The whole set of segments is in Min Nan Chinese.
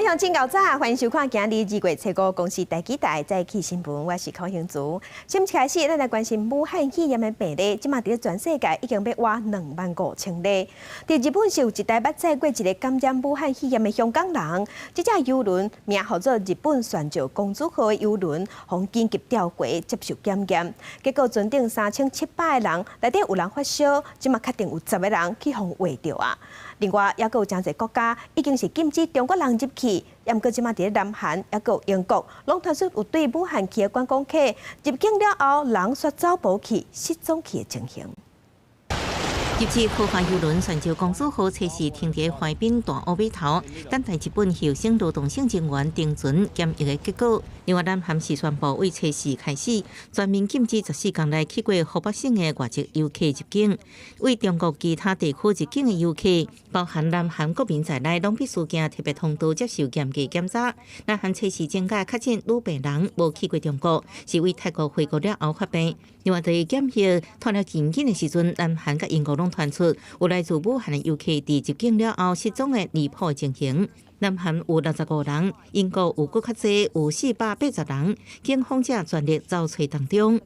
鄉親𠢕早，歡迎收看今日2月初5公視第幾台早起新聞，我是柯興竹。先開始，咱來關心武漢肺炎的病例，這馬佇全世界已經欲倚25,000例。佇日本是有一台捌載過一个感染武漢肺炎的香港人，這隻郵輪名號做日本船上公主號的郵輪，予緊急調過接受檢驗，結果船頂3700个人內底有人發燒，這馬確定有10个人去予穢著啊。另外，猶閣有誠濟國家已經是禁止中國人入去，毋過這馬佇咧南韓，猶閣有英國，攏傳出有對武漢去的觀光客入境了後，人煞走無去、失蹤去的情形。入籍豪華郵輪船上公主號測試停佇淮濱大澳碼頭，等待日本厚生勞動省人員登船檢疫的結果。另外，南韓是宣布為測試開始全面禁止14天內去過湖北省的外籍遊客入境。對中國其他地區入境的遊客，包含南韓國民在內，攏必須經特別通道接受嚴格檢查。南韓測試增加確診女病人無去過中國，是對泰國回國了後發病。另外，佇檢疫拖了真緊的時陣，南韓佮英國攏傳出有來自武漢的遊客佇入境了後失蹤的離譜情形。南韓有65人，英國有閣較濟，有480人，警方正全力找揣當中。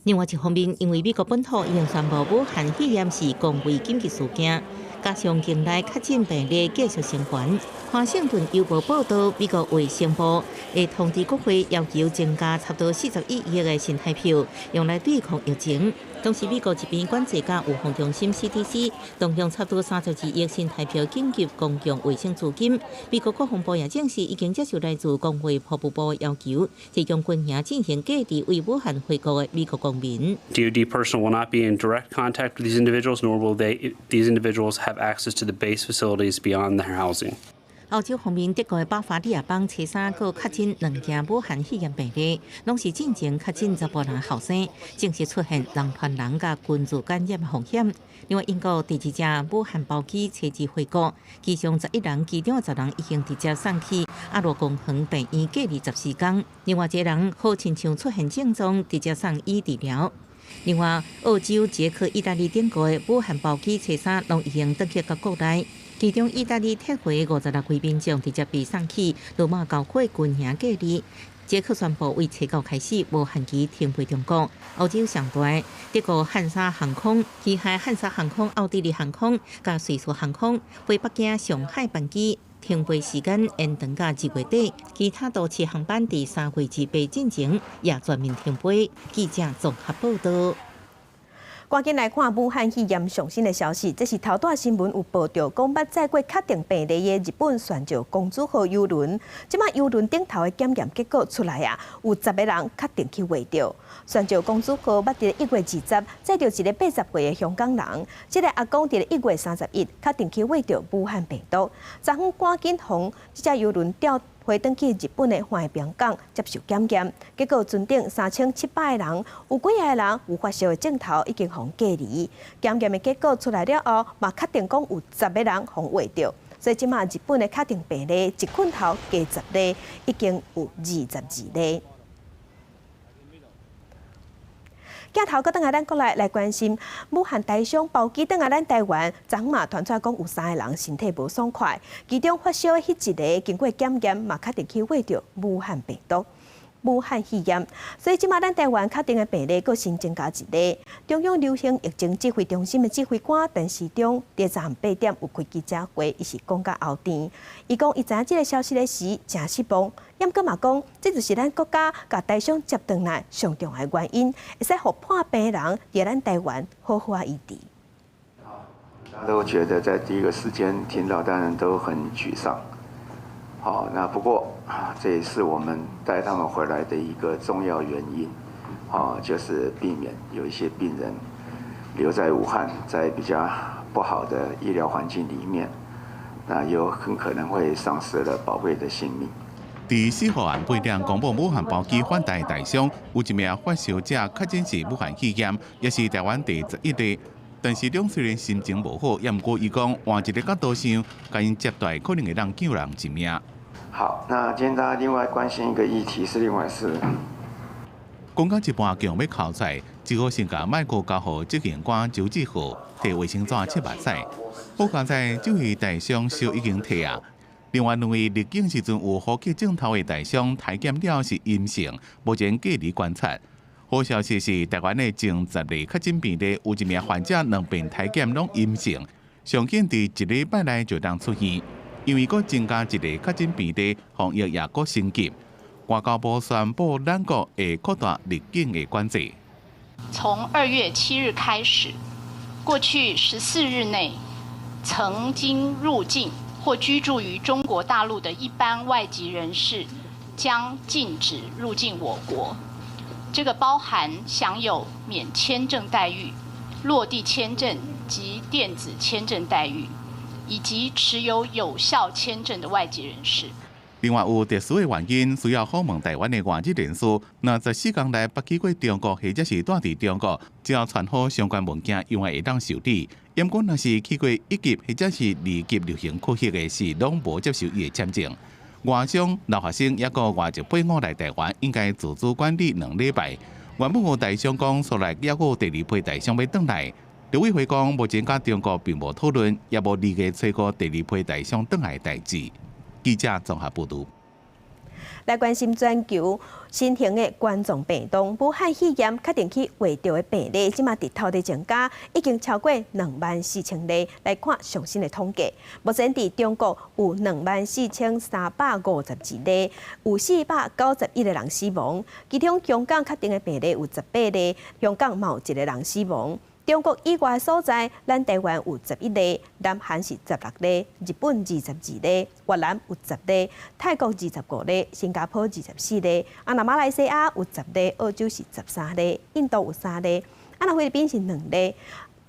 另外一方面，因為美國本土已經宣布武漢肺炎是公衛緊急事件，加上境內確診病例繼續升懸，華盛頓郵報報導，美國衛生部會通知國會要求增加差不多41億的新台票，用來對抗疫情。同時，美國疾病管制佮預防中心 CDC 動用差不多32億新台票緊急公共衛生資金。美國國防部也證實已經接受來自公衛服務部的要求，提供軍營進行隔離對武漢回國的美國公民。 DoD personnel will not be in direct contact with these individuals, nor will these individuals have access to the base facilities beyond their housing. 歐洲方面，德國的巴伐利亞邦初三閣確診兩件武漢肺炎病例，攏是進前確診查埔人後生，證實出現人傳人佮群聚感染風險。另外，英國第二隻武漢包機初二回國，機上11人，其中10人已經直接送去阿羅公園病院隔離14天。另外一個人好親像出現症狀，直接送醫治療。另外，澳洲、捷克、意大利等國的武漢包機初三攏已經轉去到國內。其中，意大利撤回56位民眾直接被送去羅馬郊區軍營隔離。捷克宣布為初九開始無限期停飛中國。歐洲上大德國漢莎航空、旗下漢莎航空、奧地利航空佮瑞士航空飛北京、上海班機停飛時間延長到2月底。其他多次航班佇3月28進前也全面停飛。記者綜合報道。趕緊來看武漢肺炎上新的消息，這是頭段新聞有報道，講捌載過確定病例的日本船上公主號郵輪，這馬郵輪頂頭的檢驗結果出來啊，有10个人確定去穢著。船上公主號捌佇1月20載著一个80歲的香港人，這个阿公佇1月31確定去穢著武漢病毒，昨昏趕緊予這隻郵輪調回轉去日本的橫濱港接受檢驗，結果船頂3700个人，有幾个人有發燒的症頭，已經予隔離。檢驗的結果出來了後，嘛確定講有十个人予穢著，所以這馬日本的確定病例一困頭加十例，已經有22例。鏡頭閣轉來咱國內來關心武漢台商包機轉來咱台灣，昨昏嘛傳出來講有三個人身體無爽快，其中發燒的彼一个經過檢驗嘛確定去穢著武漢病毒。武漢肺炎，所以這馬咱台灣確定的病例閣新增加一例。中央流行疫情指揮中心的指揮官陳時中，佇昨昏8點有開記者會，伊是講甲後甜。伊講伊知影這个消息的時，誠失望。毋過嘛講，這就是咱國家共台商接轉來上重要的原因，會使予破病人佇咱台灣好好仔醫治。大家都覺得在第一個時間聽到，當然都很沮喪。好，那不過啊，這也是我們帶他們回來的一個重要原因，啊，就是避免有一些病人留在武漢，在比較不好的醫療環境裡面，那有很可能會喪失了寶貴的性命。佇4號暗8點公布武漢包機返台台商，有一名發燒者確診是武漢肺炎，也是台灣第11例。陳時中雖然心情無好，也毋過伊講換一个角度想，共𪜶接待可能會當救人一命。好，那今天大家另外關心一個議題是，另外是講到一半強欲哭出來，只好先共麥克交予執行官周志浩，提衛生紙拭目屎。好佳哉，這位台商燒已經退啊。另外兩位入境時陣有呼吸症頭的台商體檢了是陰性，目前隔離觀察。好消息是，台灣的前十例確診病例有一名患者兩遍體檢攏陰性，上緊佇一禮拜內就當出院。因為閣增加一例確診病例，防疫也閣升級。外交部宣布，咱國會擴大入境的管制。從2月7日開始，過去14日內曾經入境或居住於中國大陸的一般外籍人士將禁止入境我國。這個包含享有免簽證待遇、落地簽證及電子簽證待遇，以及持有有效簽證的外籍人士。另外有特殊的原因需要訪問台灣的外籍人士，若14天內捌去過中國或者是蹛佇中國，只要傳好相關文件，樣會當受理。毋過若是去過一級或者是二級流行區域的，是攏無接受伊的簽證。外商、留學生抑閣外籍配偶來台灣，應該自主管理2禮拜。原本有台商講，煞來抑閣有第二批台商欲轉來。陸委會講，目前佮中國並無討論，也無二月催過第二批台商轉來代誌。記者綜合報導。來關心全球新型的冠狀病毒，武漢肺炎確定去畫著的病例，這馬日頭佇增加，已經超過24,000例。來看上新的統計，目前佇中國有24,352例，有491個人死亡。其中香港確定的病例有18例，香港嘛有一個人死亡。中國以外所在，咱台灣有11例，南韓是16例，日本22例，越南有10例，泰國25例，新加坡24例，啊，若馬來西亞有10例，澳洲是13例，印度有三例，啊，若菲律賓是兩例。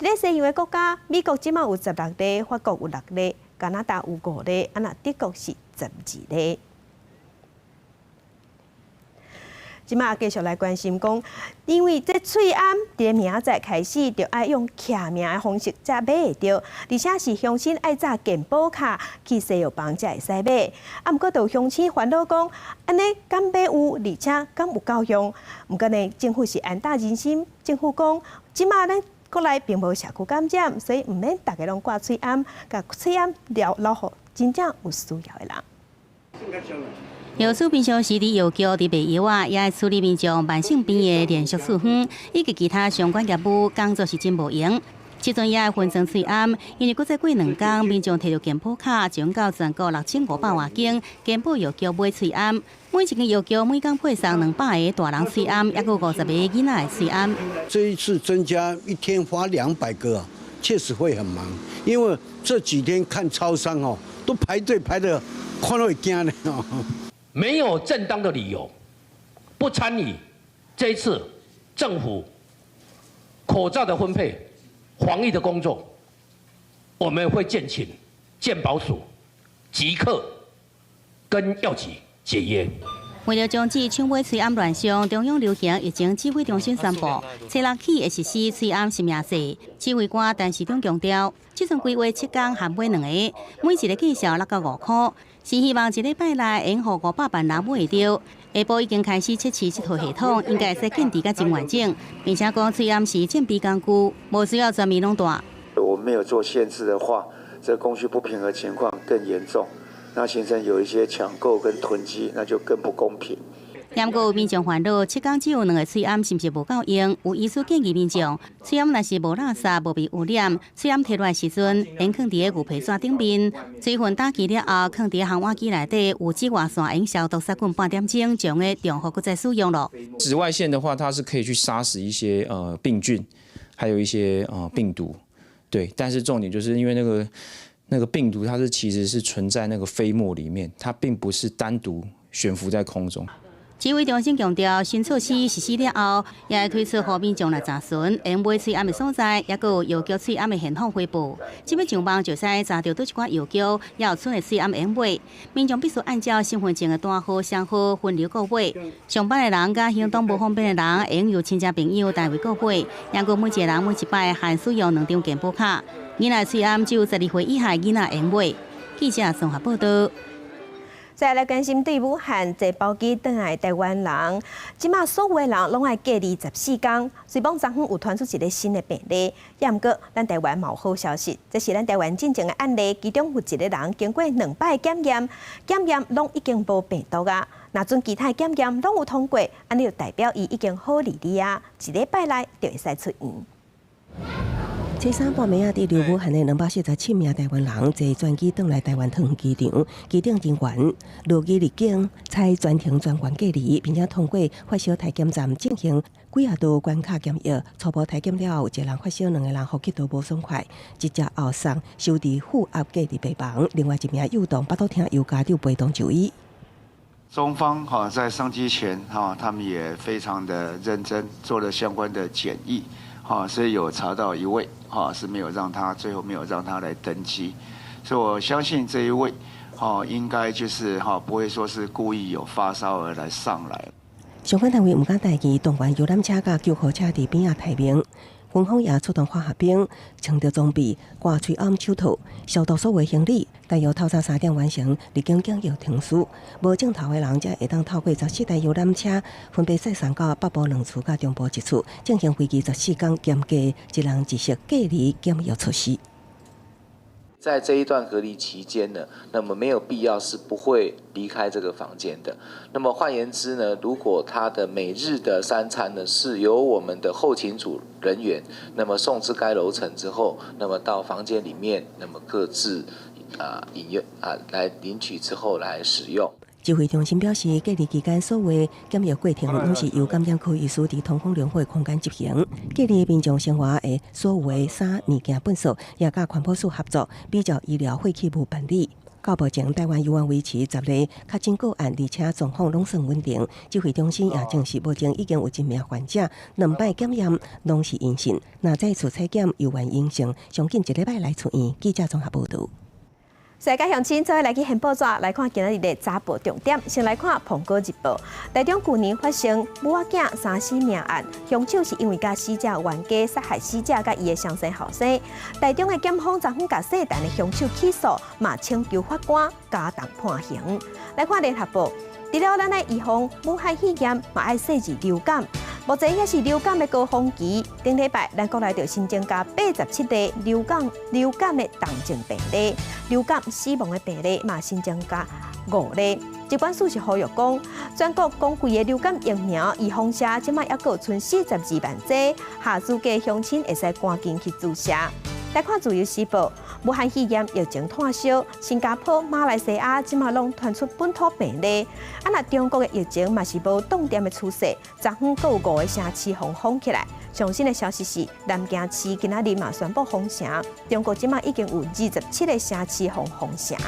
佇咧西洋的國家，美國這馬有16例，法國有六例，加拿大有五例，啊，若德國是12例。這馬繼續來關心講，因為這喙罨佇明仔載開始就愛用記名的方式才買會著，而且是鄉親愛紮健保卡去西藥房才會使買。啊，毋過就有鄉親煩惱講，按呢敢買有，而且敢有夠用？毋過呢，政府是安搭人心，政府講，這馬咱國內並無社區感染，所以毋免逐家攏掛喙罨，共喙罨留留予真正有需要的人。藥師平常時佇藥局佇賣藥仔，也愛處理民眾慢性病的連續處方，以及其他相關業務，工作是真無閒。這陣也愛分裝喙罨，因為閣再過2工，民眾提著健保卡，將到全國6500外間健保藥局買喙罨。每一間藥局每工配送200個大人喙罨，抑閣50個囡仔的喙罨。這一次增加一天發200個，確實會很忙，因為這幾天看超商哦，都排隊排得看都會驚咧。沒有正當的理由不參與這一次政府口罩的分配、防疫的工作，我們會建請健保署即刻跟藥局解約。為了終止搶買喙罨亂象，中央流行疫情指揮中心宣布，初六起會實施喙罨實名制。指揮官陳時中強調，這陣規劃7工限買兩個，每一個價數6到5箍，是希望一禮拜內會予500萬人買會著。下晡已經開始測試這套系統，應該會使建置甲真完整，並且講喙罨是戰備工具，無需要全面攏戴。我們沒有做限制的話，這供需不平衡情況更嚴重。那形成有一些搶購跟囤積，那就更不公平。毋過有民眾煩惱，7工只有兩個喙罨，是毋是無夠用？有醫師建議民眾，喙罨若是無垃圾、無被污染，喙罨提落來時陣，應囥佇個牛皮紙頂面，水分打乾了後，囥佇烘碗機內底，有紫外線會消毒殺菌半點鐘，將會重複閣再使用囉。紫外線的話，它是可以去殺死一些病菌，還有一些病毒，對。但是重點就是因為那個病毒，它是其實是存在那個飛沫裡面，它並不是單獨懸浮在空中。指揮中心強調，新措施實施了後，也會推出予民眾來查詢，用買喙罨的所在，抑閣有藥局喙罨的現況回報。這擺上網就使查著佗一寡藥局，也有村的喙罨會買。民眾必須按照身份證的單號、雙號分流購買。上班的人佮行動無方便的人，會用由親戚朋友代為購買。抑閣每一個人每一擺限使用兩張健保卡。囡仔喙罨只有12歲以下囡仔會用買。記者綜合報導。再再來關心對武漢坐包機轉來台灣人，這馬所有的人攏愛隔離14天。雖罔昨昏有傳出一个新的病例，也毋過咱台灣嘛有好消息，這是咱台灣進前的案例，其中有一个人經過兩擺檢驗，檢驗攏已經無病毒啊。若準其他檢驗攏有通過，按呢就代表伊已經好利利啊，一禮拜內就會使出院。初三半暝仔，佇留武漢的247名台灣人坐專機轉來台灣桃園機場，機頂人員落機入境，採全程專員隔離，並且通過發燒體檢站進行幾仔道關卡檢疫。初步體檢了後，有一個人發燒，兩個人呼吸道無爽快，直接後送收佇負壓隔離病房。另外一名幼童腹肚疼，由家長陪同就醫。中方哈在上機前哈，他們也非常的認真做了相關的檢疫。哈，所以有查到一位，哈是沒有讓他最後沒有讓他來登機，所以我相信這一位，哈應該就是哈不會說是故意有發燒而來上來。相關單位毋敢代誌，動員遊覽車佮救護車佇邊仔待命，軍方也出動化學兵，穿著裝備，掛喙罨手套，消毒所有行李。大約透早3點完成入境檢疫程序，無症頭的人才會當透過14台遊覽車，分別載送到北部兩處佮中部一處，進行為期14天嚴格一人一室隔離檢疫措施。在這一段隔離期間呢，那麼沒有必要是不會離開這個房間的。那麼換言之呢，如果他的每日的三餐呢是由我們的後勤組人員，那麼送至該樓層之後，那麼到房間裡面，那麼各自飲用來領取之後來使用。指揮中心表示，隔離期間所有檢疫過程攏是由感染科醫師佇通風良好的空間執行。隔離民眾生活的所有的衫物件糞掃，也佮環保署合作，比照醫療廢棄物辦理。到目前，台灣猶原維持10例確診個案，而且狀況攏算穩定。指揮中心也證實，目前已經有一名患者兩擺檢驗攏是陰性，若再次採檢猶原陰性，上緊一禮拜內出院。記者綜合報導。世界鄉親，做伙來去現報紙來看今仔日的早報重點。先來看《蘋果日報》，台中舊年發生母仔囝三死命案，兇手是因為佮死者冤家殺害死者佮伊的雙生後生。台中的檢方昨昏共姓陳的兇手起訴，嘛請求法官加重判刑。來看《聯合報》，除了咱愛預防武漢肺炎，嘛愛細緻流感。目前也是流感的高峰期，頂禮拜咱國內就新增加87例流感的重症病例，流感死亡的病例嘛新增加5例。疾管署是呼籲講，全國公費的流感疫苗預防射，這馬猶閣賰42萬劑，合資格鄉親會使趕緊去注射。來看自由時報，武漢肺炎疫情湠燒，新加坡、馬來西亞這馬攏傳出本土病例。啊，若中國的疫情嘛是無擋斷的趨勢，昨昏閣有五个城市予封起來。上新的消息是，南京市今仔日嘛宣布封城，中國這馬已經有27个城市予封城。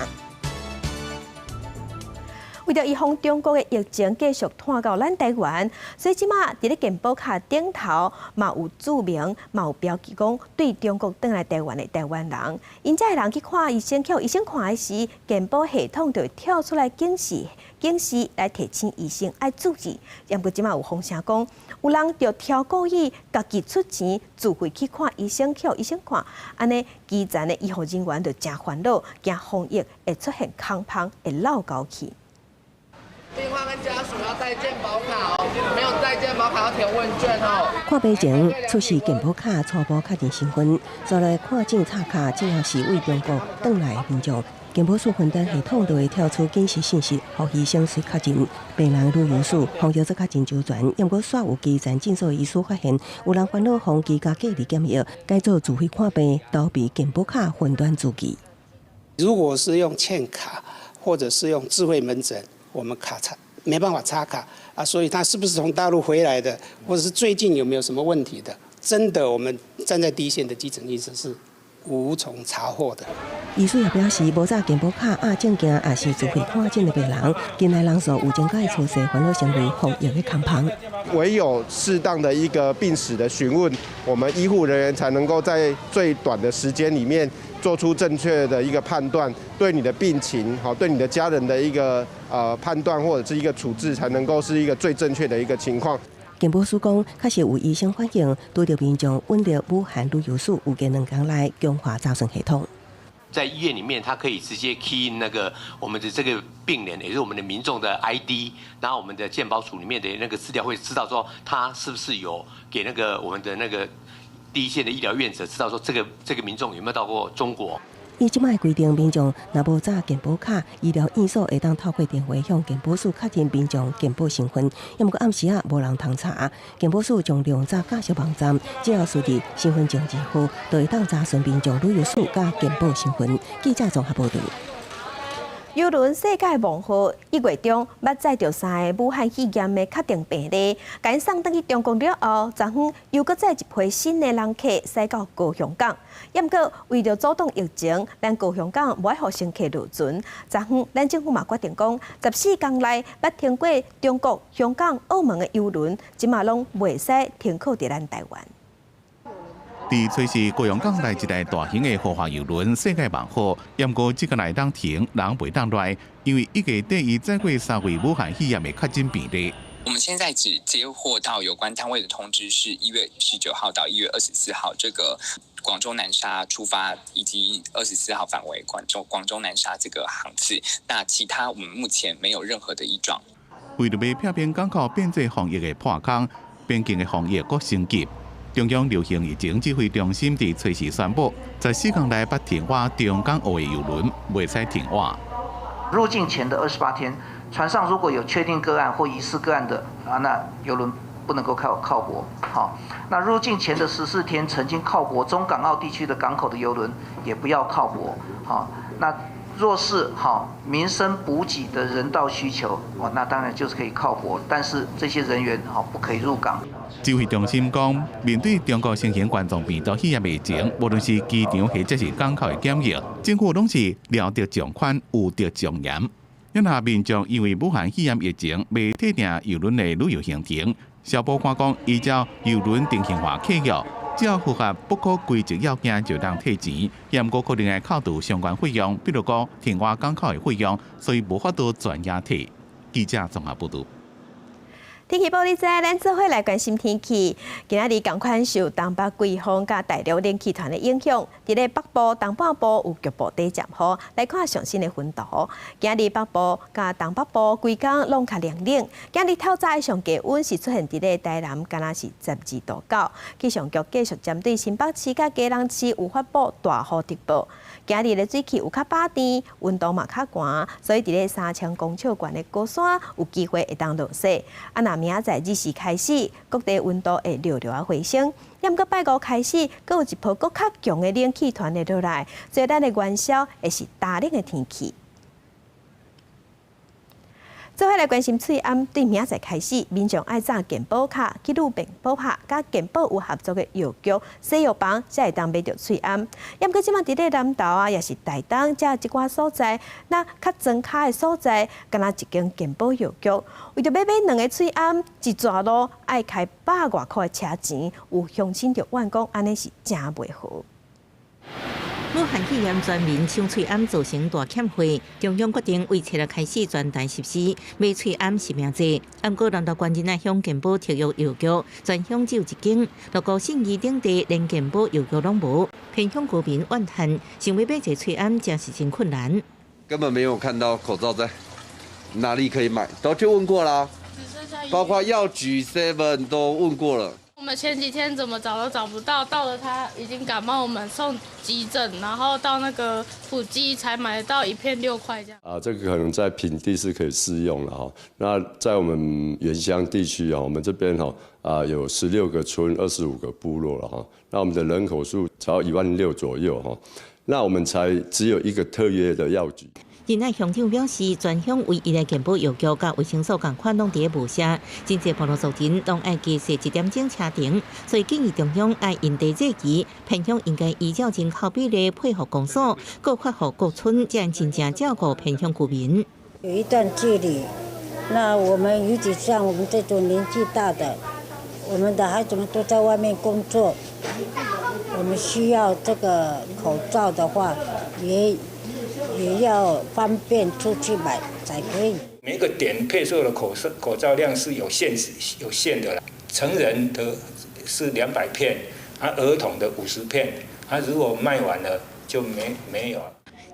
為著預防中國的疫情繼續湠到咱台灣，所以這馬佇咧健保卡頂頭嘛有註明，嘛有標記講對中國轉來台灣的台灣人，𪜶遮的人去看醫生，去予醫生看的時，健保系統就會跳出來警示，警示來提醒醫生愛注意。毋過這馬有風聲講，有人就超故意家己出錢自費去看醫生，去予醫生看，按呢基層的醫護人員就誠煩惱，驚防疫會出現空芳，會落猴去。病患跟家屬要帶健保卡哦，沒有帶健保卡要填問卷哦。看病前出示健保卡，初步確認身份，再來看診插卡，只要是對中國轉來的民眾，健保署雲端系統就會跳出警示信息，予醫生隨確認。病人旅遊史防疫做較真周全，毋過煞有基層診所醫師發現，有人煩惱予居家隔離檢疫，改做自費看病，逃避健保卡雲端註記。如果是用健卡，或者是用智慧門診。我們卡插沒辦法插卡啊，所以他是不是從大陸回來的，或者是最近有沒有什麼問題的？真的，我們站在第一線的基層醫生是無從查獲的。醫師也表示，無紮健保卡、壓證件，抑是自費看診的病人，近來人數有增加的趨勢，煩惱成為防疫的空芳。唯有適當的一個病史的詢問，我們醫護人員才能夠在最短的時間裡面做出正確的一個判斷，對你的病情，好，對你的家人的一個判斷或者是一個處置，才能夠是一個最正確的一個情況。健保署講，確實有醫生反映，拄著民眾隱匿武漢旅遊史，有過2工內強化查詢系統。在醫院裡面，他可以直接 key in 那個我們的這個病人，也就是我們的民眾的 ID，然後我們的健保署裡面的那個資料會知道說他是不是有給那個我們的那個第一線的醫療院者知道說這個民眾有沒有到過中國。依這擺規定，民眾若無紮健保卡，醫療院所會當透過電話向健保署確認民眾健保身份。抑毋過暗時仔無人通查，健保署將量早架設網站，只要輸入身份證字號，就會當查詢民眾旅遊史佮健保身份。記者綜合報導。郵輪世界夢號1月中捌載著三個武漢肺炎的確定病例，共𪜶送轉去中國了後，昨昏又閣載一批新的人客駛到高雄港。抑毋過為著阻擋疫情，咱高雄港無愛予乘客落船。昨昏，咱政府嘛決定講，14工內捌停過中國、香港、澳門的郵輪，這馬攏袂使停靠佇咱台灣。佇初四高雄港來一台大型的豪華郵輪世界夢號，毋過這個來當停，人袂當來，因為1月底伊載過三位武漢肺炎的確診病例。我們現在只接獲到有關單位的通知，是1月19號到1月24號，這個廣州南沙出發，以及24號返回廣州南沙這個航次。那其他我們目前沒有任何的異狀。為著欲避免港口變做防疫的破空，邊境的防疫閣升級。中央流行疫情指揮中心佇初四宣布，14工內捌停倚中港澳的郵輪袂使停倚。入境前的28天，船上如果有確定個案或疑似個案的啊，那郵輪不能夠靠泊。好，那入境前的14天曾經靠泊中港澳地區的港口的郵輪也不要靠泊。好，那若是好民生補給的人道需求，哦，那當然就是可以靠泊，但是這些人員好不可以入港。指揮中心講，面對中國新型冠狀病毒肺炎疫情，無論是機場或者是港口的檢疫，政府攏是量得從寬，有得從嚴。若民眾因為武漢肺炎疫情未退訂郵輪的旅遊行程，消保官講，依照郵輪定型化契約，只要符合不可規則要件，就當退錢。毋過可能會扣除相關費用，比如講停倚港口的費用，所以無法度全額退。記者綜合報導。天氣報你知，咱做伙來關心天氣。今仔日仝款受東北季風佮大陸冷氣團的影響，佇咧北部、東半部有局部短暫雨。來看上新的雲圖。今仔日北部佮東北部規工攏較涼冷。今日透早的上低溫是出現佇咧台南，敢若是12度9。氣象局繼續針對新北市佮基隆市有發布大雨特報。今日的水氣有較飽甜，溫度嘛較寒，所以佇咧3000公尺懸的高山有機會會當落雪。啊，若明仔載2時開始，各地溫度會略略仔回升。毋過拜五開始，閣有一波閣較強的冷氣團會落來，所以咱的元宵會是焦冷的天氣。做伙來關心喙罨，對明仔載開始，民眾愛紮健保卡去路邊保下，佮健保有合作的藥局、西藥房，才會當買著喙罨。毋過這馬佇咧南投啊，抑是台東遮一寡所在，那較莊跤的所在，敢若一間健保藥局，為著欲買兩个喙罨，一逝路愛開百外箍的車錢，有鄉親就怨講，按呢是誠袂好。武漢肺炎全民搶喙罨造成大欠貨，中央決定為初六開始全台實施買喙罨實名制。毋過南投縣仁愛鄉健保特約藥局全鄉只有一間，鹿谷信義等地連健保藥局攏無，偏鄉居民怨嘆，想欲買一个喙罨真是真困難。根本沒有看到口罩在哪裡可以買，都去問過啦，包括藥局 Seven 都問過了。我們前幾天怎麼找都找不到，到了他已經感冒，我們送急診，然後到那個埔基才買得到一片6塊這樣。啊，這個可能在平地是可以適用的哈。那在我們原鄉地區啊，我們這邊哈啊有16個村、25個部落了哈。那我們的人口數才1.6萬左右哈。那我們才只有一個特約的藥局。仁愛鄉長表示，全鄉唯一的健保藥局佮衛生所仝款攏佇咧霧社，真濟部落族人攏愛加踅一點鐘車程，所以建議中央愛因地制宜，偏鄉應該依照人口比例配予公所，閣發予各村，才能真正照顧偏鄉居民。有一段距離，那我們尤其像我們這種年紀大的，我們的孩子們都在外面工作，我們需要這個口罩的話，也要方便出去買才可以。每個點配售的口罩量是有限制、有限的啦。成人的是200片，啊，兒童的50片，啊，如果賣完了就沒有。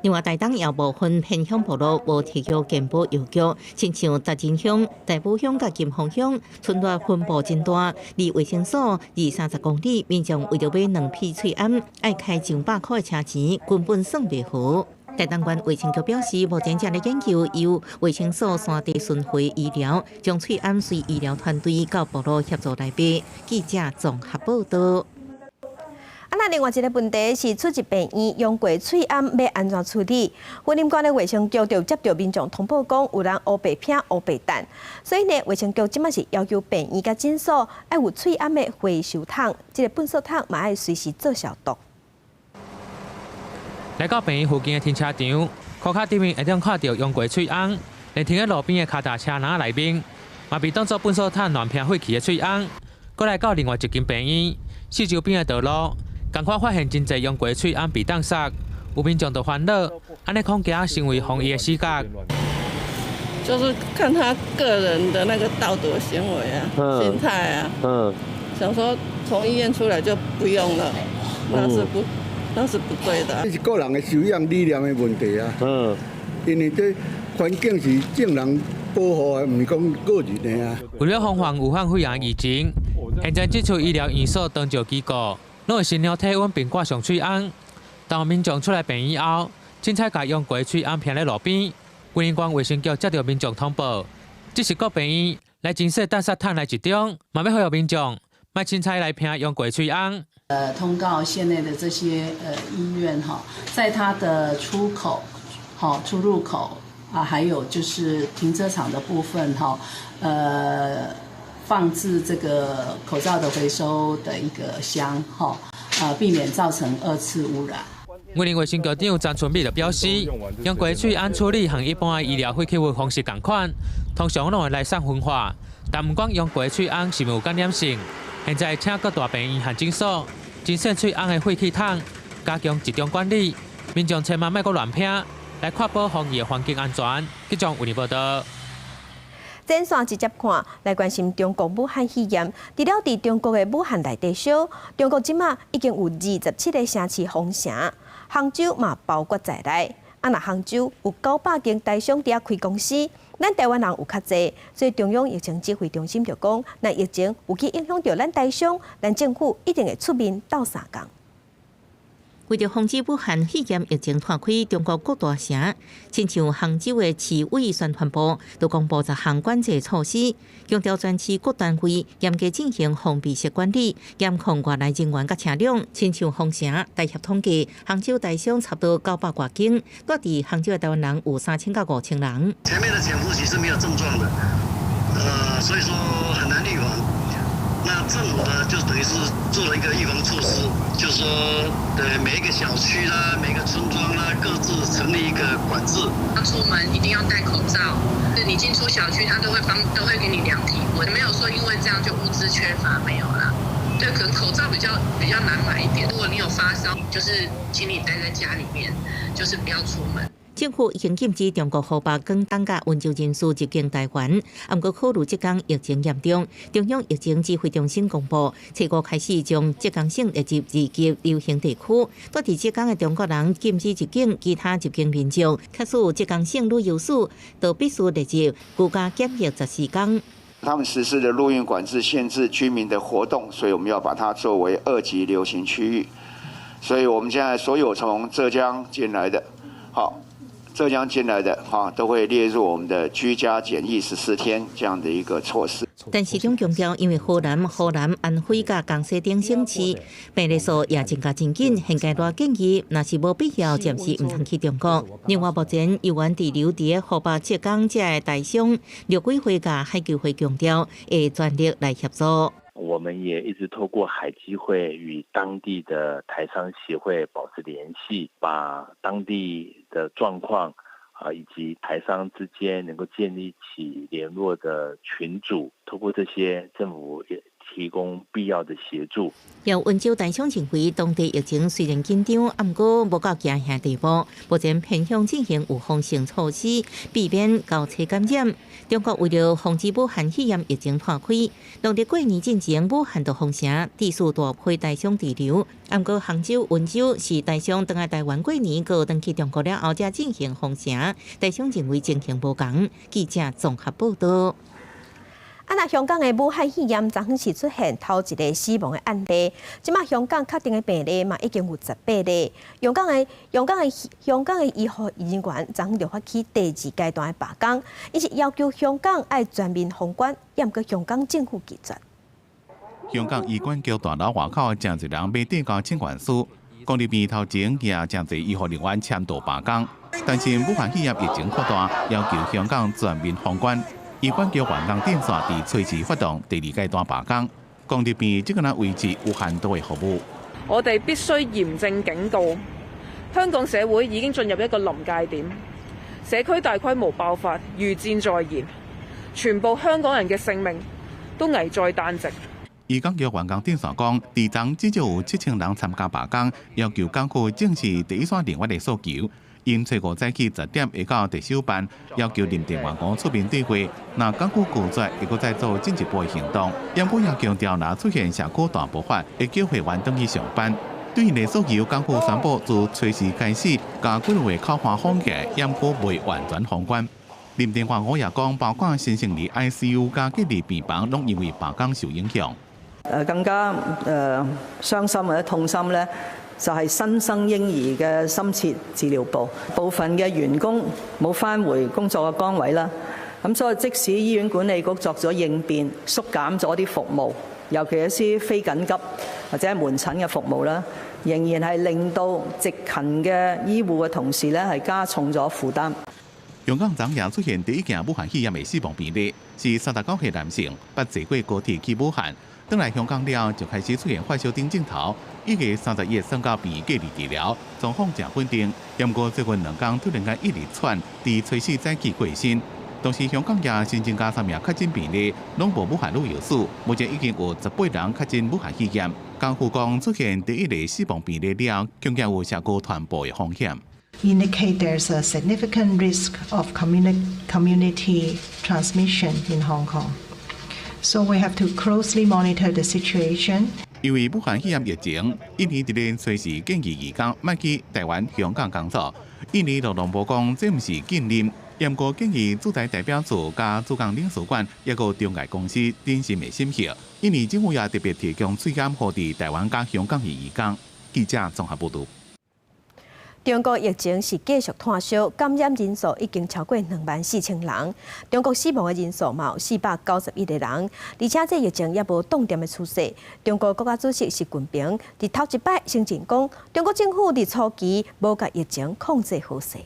另外，台東也部分偏鄉部落無提供健保藥局，親像達仁鄉、大武鄉佮金峰鄉，村落分布真大，離衛生所二三十公里，民眾為著買兩片喙罨，愛開上百箍的車錢，根本算袂合。台東縣衛生局表示，目前正咧研究由衛生所山地巡迴醫療，將喙罨隨醫療團隊到部落協助來買。記者綜合報道。啊，那另外一个問題是，出入病院用過喙罨欲按怎處理？雲林縣的衛生局就接著民眾通報講，有人烏白拼烏白擲，所以呢，衛生局這擺是要求病院佮診所愛有喙罨的回收桶，這个糞埽桶嘛愛隨時做消毒。來到病院附近的停車場，箍跤頂面會當看著用過喙罨，連停佇路邊的跤踏車籃內面，嘛被當作糞埽桶亂拼廢棄的喙罨。閣來到另外一間病院，四周邊的道路，仝款發現真濟用過喙罨被擲捒，有民眾就煩惱，按呢恐驚成為防疫的死角。就是看他個人的那個道德行為啊，心態啊，想說從醫院出來就不用了，那是不對的。這是個人的修養理念的問題啊。因為這環境是眾人保護的，毋是講個人的啊。為了防範武漢肺炎疫情，現在這處醫療院所長照機構，攏會先量體溫並掛上喙罨。當民眾出來病院後，凊彩共用過喙罨拚咧路邊。雲林縣衛生局接著民眾通報，這是各病院來清洗擲捒桶的一種，嘛欲呼籲民眾莫凊彩來拚用過喙罨。通告縣內的這些醫院哈，在它的出口、好出入口啊，還有就是停車場的部分哈，放置這個口罩的回收的一個箱哈，避免造成二次污染。雲林衛生局長張春美就表示，用過喙罨處理和一般的醫療廢棄物方式仝款，通常攏會來送焚化，但毋管用過喙罨是毋有感染性，現在請各大病院和診所清洗喙罨的廢棄桶，加強集中管理，民眾千萬莫閣亂拚，來確保防疫的環境安全。記者為你報道。轉線直接看來關心中國武漢肺炎，除了佇中國的武漢內底燒，中國這馬已經有27个城市封城，杭州嘛包括在內。啊，若杭州有900間台商佇遐開公司，咱台灣人有較濟，所以中央疫情指揮中心就講，若疫情有去影響著咱台商，咱政府一定會出面鬥相共。為著防止武漢肺炎疫情拖開中國各大城，親像杭州的市委宣傳部都公布10項管制措施，強調全市各單位嚴格進行封閉式管理，嚴控外來人員佮車輛。親像封城，台協統計，杭州台商差不多900外間，蹛佇杭州的台灣人有3000到5000人。前面的潛伏期是沒有症狀的，所以說很難預防。那政府呢，就等於是做了一個預防措施，就是說，對每一個小區啦、每個村莊啦，各自成立一個管制。他出門一定要戴口罩，你進出小區，他都會幫，都會給你量體溫，沒有說因為這樣就物資缺乏沒有啦。對，可能口罩比較難買一點。如果你有發燒，就是請你待在家裡面，就是不要出門。政府已經禁止中國湖北、廣東佮溫州人士入境台灣，毋過考慮浙江疫情嚴重，中央疫情指揮中心公布，初五開始將浙江省列入二級流行地區。蹛佇浙江的中國人禁止入境，其他入境民眾，假使有浙江省旅遊史，都必須列入居家檢疫14天。他們實施的陸運管制，限制居民的活動，所以我們要把它作為二級流行區域。所以我們現在所有從浙江進來的，好。浙江進來的哈，都會列入我們的居家檢疫14天這樣的一個措施。陳時中強調，因為河南、湖南、安徽佮江西等省市病例數也增加真緊，現階段建議，若是無必要，暫時毋通去中國。另外，目前猶原滯留佇湖北、浙江這个台商，陸委會佮海基會強調，會全力來協助。我們也一直透過海基會與當地的台商協會保持聯繫，把當地的狀況啊，以及台商之間能夠建立起聯絡的群組，透過這些政府也提供必要的協助。有溫州台商認為，當地疫情雖然緊張，毋過無到驚嚇地步。目前偏向進行預防性措施，避免交叉感染。中國為了防止武漢肺炎疫情湠開，農曆過年進前，武漢就封城，致使大批台商滯留。毋過杭州、溫州是台商轉來台灣過年，閣轉去中國了後，才進行封城。台商認為情形無仝。記者綜合報道。啊！若香港的武漢肺炎昨昏是出現頭一个死亡的案例，這馬香港確定的病例嘛已經有18例。香港的醫護人員昨昏就發起第二階段的罷工，伊是要求香港愛全面封關，毋過香港政府拒絕。香港醫管局大樓外口誠濟人欲遞交請願書，講入邊頭前也誠濟醫護人員簽到罷工，但是武漢肺炎疫情擴大，要求香港全面封關。醫管局員工電線佇隨時發動第二階段罷工，公立醫院這個若維持有限度的服務。我哋必須嚴正警告，香港社會已經進入一個臨界點，社區大規模爆發，如箭在弦，全部香港人嘅性命都危在旦夕。醫管局員工電線講，佇昨至少有7000人參加罷工，要求港府正視第一線人員的訴求。𪜶初五早起10點會到特首辦，要求林鄭月娥出面對話。若港府拒絕，會閣再做進一步的行動。毋過也強調，若出現社區大爆發，會叫會員轉去上班。對𪜶的訴求，港府宣布自初四開始，共幾个月口岸封起，毋過未完全封關。林鄭月娥也講，包括新生兒 ICU 佮隔離病房，攏因為罷工受影響。更加傷心或者痛心咧，就係新生嬰兒嘅深切治療部，部分嘅員工冇返回工作嘅崗位啦。咁所以即使醫院管理局作咗應變，縮減咗啲服務，尤其一啲非緊急或者係門診嘅服務啦，仍然係令到值勤嘅醫護嘅同事咧係加重咗負擔。香港昨夜出現第一件武漢肺炎的死亡病例，是39歲男性，捌坐過高鐵去武漢。轉來香港了，就開始出現發燒等症頭，1月31日送到病院隔離治療，狀況誠穩定。毋過最近2工突然間一直喘，佇初四早起過身。同時香港也新增加三名確診病例，攏無武漢旅遊史。目前已經有18人確診武漢肺炎。港府講出現第一例死亡病例了，恐驚有社區傳播的風險。 Indicate there's a significant risk of community transmission in Hong Kong. So we have to closely monitor the situation. 因為武漢肺炎疫情，印尼佇咧隨時建議移工莫去台灣、香港工作。印尼勞動部講，這毋是禁令，毋過建議駐台代表處佮駐港領事館，抑閣中介公司謹慎的審核。印尼政府也特別提供喙檢予佇台灣佮香港的移工。記者綜合報導。中國疫情是繼續湠燒，感染人數已經超過24,000人。中國死亡的人數嘛有491個人，而且這疫情猶無擋斷的趨勢。中國國家主席習近平佇頭一擺承認講，中國政府佇初期無共疫情控制好勢。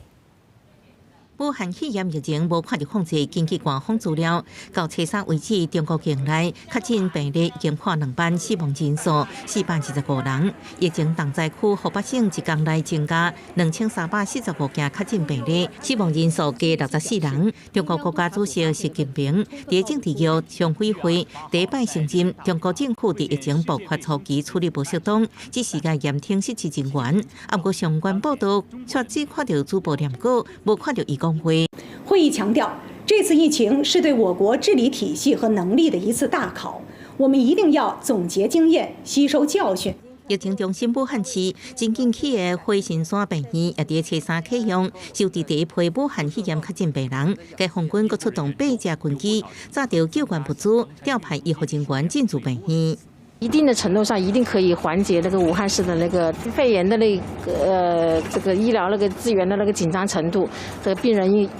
武漢肺炎疫情無看著控制，根據官方資料，到初三為止，中國境內確診病例已經破2萬，死亡人數425人。疫情重災區湖北省一工內增加2345件確診病例，死亡人數加64人。中國國家主席習近平佇政治局常委會第一擺承認，中國政府佇疫情爆發初期處理無適當，只是共嚴懲失職人員。毋過相關報道卻只看著主播念稿，無看著伊講話。會議強調，這次疫情是對我國治理體系和能力的一次大考，我們一定要總結經驗，吸收教訓。疫情中心武漢市真近起的火神山病院也佇初三啟用，收治第一批武漢肺炎確診病人。解放軍閣出動八架軍機，載著救援物資，調派醫護人員進駐病院。一定的程度上，一定可以緩解那個武漢市的那個肺炎的那個這個醫療那個資源的那個緊張程度。這個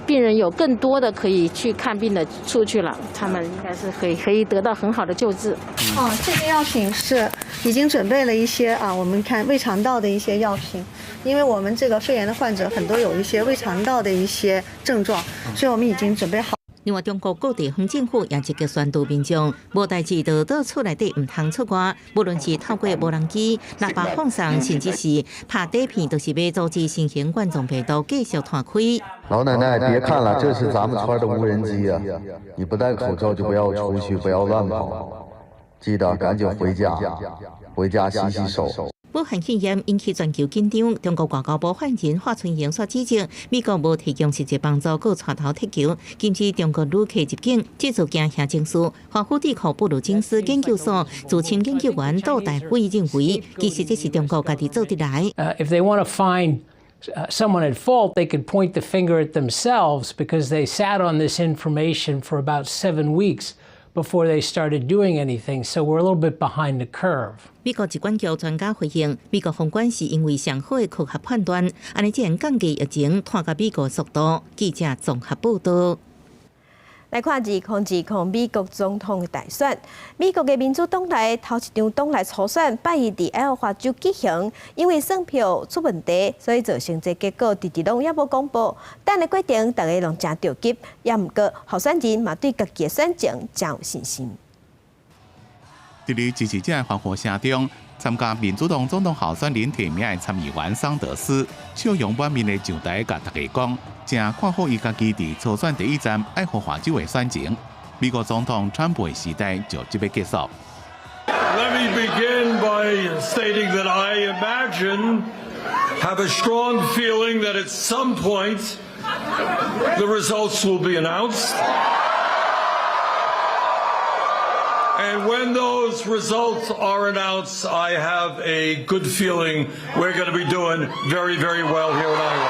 病人有更多的可以去看病的出去了，他們應該是可以得到很好的救治。哦，這個藥品是已經準備了一些啊，我們看胃腸道的一些藥品，因為我們這個肺炎的患者很多有一些胃腸道的一些症狀，所以我們已經準備好。另外，中國各地方政府也積極宣導民眾，無代誌就佇厝內底毋通出外，無論是透過無人機、喇叭放送，甚至是拍底片，都是欲阻止新型冠狀病毒繼續湠開。老奶奶，別看了，這是咱們村的無人機啊！你不戴口罩就不要出去，不要亂跑。記得趕緊回家，回家洗洗手。武漢肺炎引起全球緊張，中國外交部發言人華春瑩煞指責美國無提供實際幫助，閣帶頭撤僑，禁止中國旅客入境，製造驚嚇情緒。華府智庫布魯金斯研究所資深研究員杜大偉認為，其實這是中國家己做得來。 If they want to find someone at fault, they could point the finger at themselves because they sat on this information for about 7 weeks before they started doing anything. So we're a little bit behind the curve. 美國疾管局專家回應，美國封關是因為上好的科學判斷，按呢才會降低疫情拖到美國速度。記者綜合報道。來看2020美國總統的大選，美國的民主黨內頭一場黨內初選拜一佇愛荷華州舉行，因為算票出問題，所以造成這結果遲遲攏猶無公布。等的過程大家攏誠著急，也毋過候選人嘛對家己的選情誠有信心。佇咧支持者的歡呼聲中，參加民主黨總統候選人提名的參議員桑德斯笑容滿面的上台，共大家講，誠看好伊家己佇初選第一站愛荷華州的選情。美國總統川普的時代就這欲結束。 Let me begin by stating that I imagine, have a strong feeling that at some point the results will be announced. And when those results are announced, I have a good feeling we're going to be doing very, very well here in Iowa.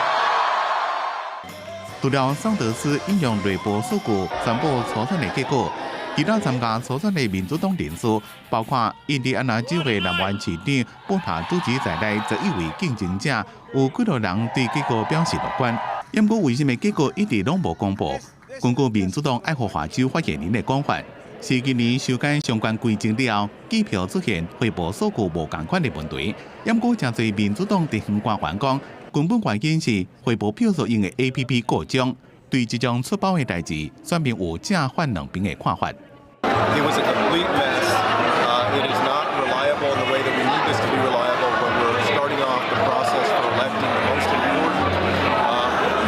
除了桑德斯引用內部數據宣布初選的結果，其他參加初選的民主黨人士，包括印第安納州的南灣市長布塔杜吉在內11位競爭者，有幾多人對結果表示樂觀。不過，為什麼結果一直攏無公布？根據民主黨愛荷華州發言人的講法，是今年修改相關規則了後，計票出現匯報數據無仝款的問題。不過，誠濟民主黨地方官員講，根本原因是匯報票數用的 APP 故障，對這種出包的代誌，選民有正反兩邊的看法。 It was a complete mess. It is not reliable in the way that we need this to be reliable when we're starting off the process for electing the most important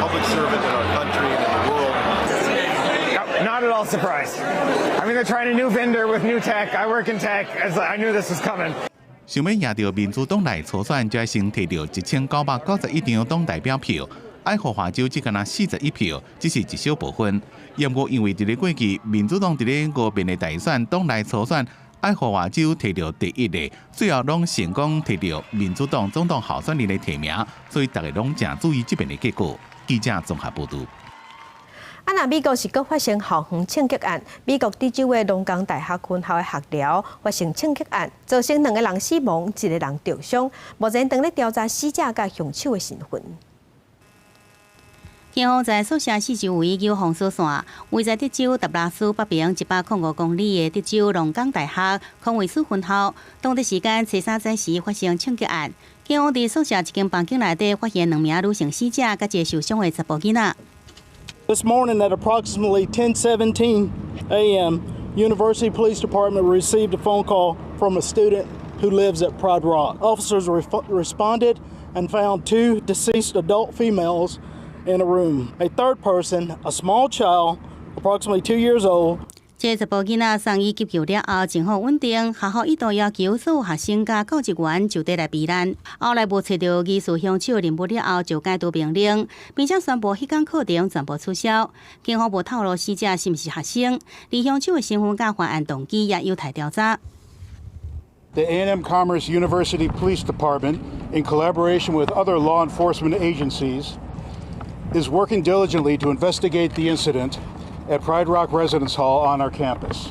public servant in our country and in the world. Not at all surprised. I mean, they're trying a new vendor with new tech. I work in tech. I knew this was coming. 想欲贏著民主黨內初選，就愛先提著1991張黨代表票，愛荷華州只干焦41票，只是一小部分。不過因為佇咧過去民主黨佇咧五遍的大選黨內初選，愛荷華州提著第一的，最後攏成功提著民主黨總統候選人的提名，所以大家攏誠注意這遍的結果。記者綜合報導。啊，若美國是閣發生校園槍擊案，美國德州的農工大學分校的學寮發生槍擊案，造成兩個人死亡，一個人重傷。目前正咧調查死者佮兇手的身份。警方在宿舍四周圍有封鎖線，位在德州達拉斯北邊105公里的德州農工大學康威斯分校，當地時間初三早時發生槍擊案。警方佇宿舍一間房間內底發現兩名女性死者，佮一個受傷的查埔囡仔。 This morning at approximately 10:17 a.m., University Police Department received a phone call from a student who lives at Pride Rock. Officers responded and found two deceased adult females in a room. A third person, a small child, approximately 2 years old, 這查埔囡仔送醫急救了後，情況穩定。學校一度要求所有學生佮教職員就地來避難。後來無揣著疑似兇手人物了後，就解除命令，並且宣布彼工課程全部取消。警方無透露死者是毋是學生，而兇手的身份佮犯案動機也有待調查。 The A&M Commerce University Police Department, in collaboration with other law enforcement agencies, is working diligently to investigate the incident at Pride Rock Residence Hall on our campus.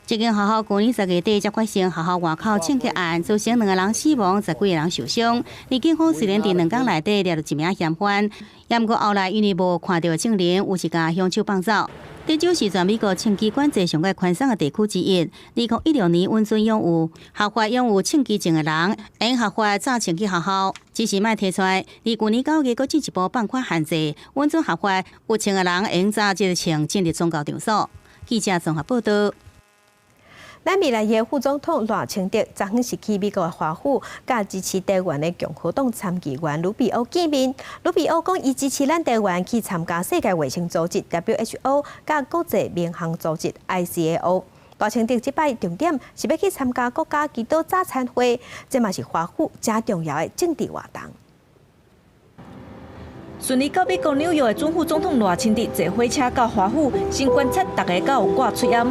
這間學校舊年10月底才發生學校外口槍擊案，造成兩個人死亡，十幾個人受傷。而警方雖然佇兩工內底抓著一名嫌犯，也毋過後來因為無看到證人，有時共兇手放走。德州是全美國槍支管制上蓋寬鬆的地區之一。2016年允准擁有合法擁有槍支證的人，會用合法紮槍去學校。只是莫提出來，而舊年9月，閣進一步放寬限制，允准合法有槍的人會用紮這个槍進入宗教場所。記者綜合報道。咱未來的副總統賴清德，昨昏是去美國的華府，佮支持台灣的共和黨參議員盧比歐見面。盧比歐講，伊支持咱台灣去參加世界衛生組織 WHO，佮國際民航組織 ICAO。賴清德這擺重點是欲去參加國家祈禱早餐會，這嘛是華府誠重要的政治活動。順利到美國紐約的準副總統賴清德坐火車到華府，先觀察逐家敢有掛喙罨。